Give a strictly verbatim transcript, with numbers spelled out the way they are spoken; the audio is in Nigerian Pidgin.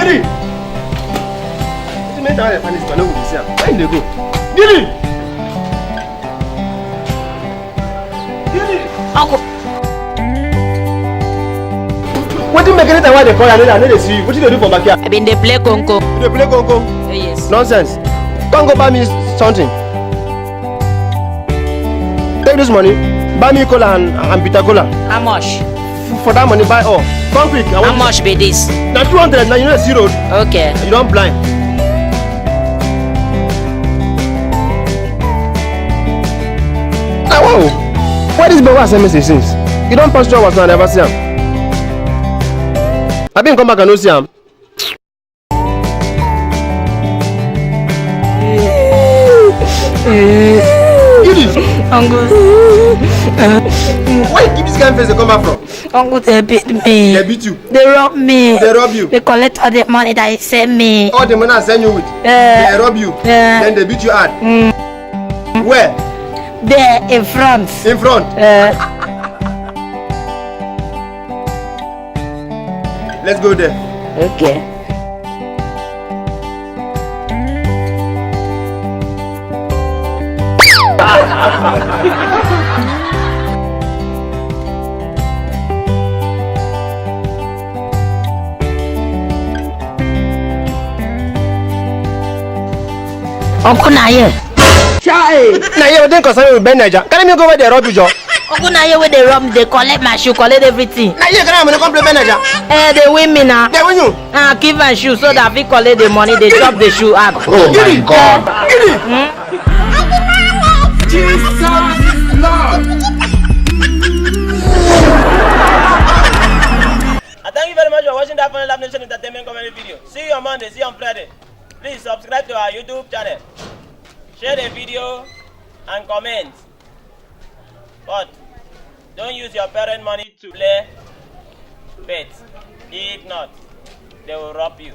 Gidi! Wetin make that one dey find this man? No go dey see am. Where he dey go? Gidi! Gidi! Uncle. Wetin make anytime wey I dey call you, I no dey, I no dey see you? Wetin you dey do for backyard? I been dey play konko. You dey play konko? Oh, yes. Nonsense. Come go buy me something. Take this money, buy me cola and, and bitter cola. How much? F-, for that money, buy all. Come quick. I How want much be this? Na two hundred, now you know see road. Okay. You don blind. Na wow. Why this boy wey I send message since? You don pass two hours now, I never see am. I been come back, I no see am. Uncle. Where you keep this kind of face dey come back from? Uncle, they beat me. They beat you? They rob me. They rob you? They collect all the money that he sent me. All the money I send you with? Eh. They rob you? Eh. Then they beat you hard? Mm. Where? There, in front. In front? Eh. Let's go there. Okay. Uncle, na here. Chai! Na here, wetin concern me with Ben Naija? Carry me go where they rob you, Joe. Uncle, na here wey they rob me, they collect my shoe, collect everything. Na here, carry my money, come play Ben Naija. Eh, they win me now. They win you. Ah, give my shoe so that I fit collect the money, they chop the shoe up. Oh my God. Gidi! Hmm? Jesus is Lord. And thank you very much for watching that Funny Love Nation Entertainment comedy video. See you on Monday, see you on Friday. Please subscribe to our YouTube channel. Share the video and comment. But don't use your parent money to play bet. If not, they will rob you.